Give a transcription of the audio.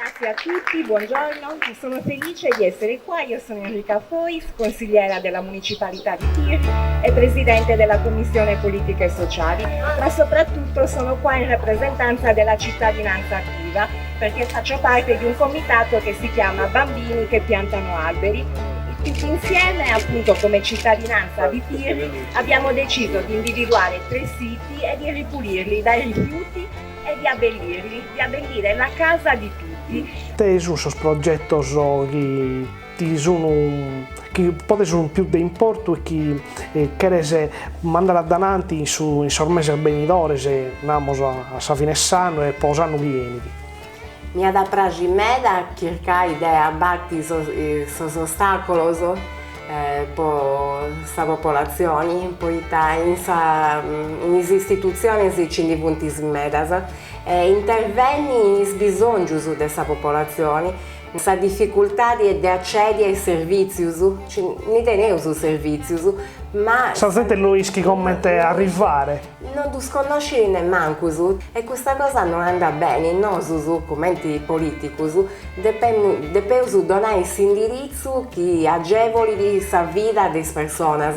Grazie a tutti, buongiorno, sono felice di essere qua, io sono Enrica Fois, consigliera della Municipalità di Pirri e presidente della Commissione Politiche Sociali, ma soprattutto sono qua in rappresentanza della cittadinanza attiva perché faccio parte di un comitato che si chiama Bambini che piantano alberi. Tutti insieme, appunto come cittadinanza di Pirri, abbiamo deciso di individuare tre siti e di ripulirli dai rifiuti e di abbellirli, di abbellire la casa di tutti. Ite sun sos progetos chi ti sun chi po te sun pius de importu e chi cheres mandare a dananti in su in sos meses benidores, namos a sa fine 'e s'annu e po s'annu chi 'enit? M'iat a praxi meda chircai de abati sos ostàcolos po sa popolatzioni, poita in sa in is istitutzionis nci ndi funt medas e intervenni in is bisòngius de sa popolatzioni, sa dificultadi de acedi a is servìtzius, ndi teneus servìtzius, ma. Sa zente no ischit comente arrivare. Non ddus connoscit nemmancus e custa cosa no andat beni, nosus cumenti politicus depeus donai s'indiritzu chi agevolit sa vida de is personas.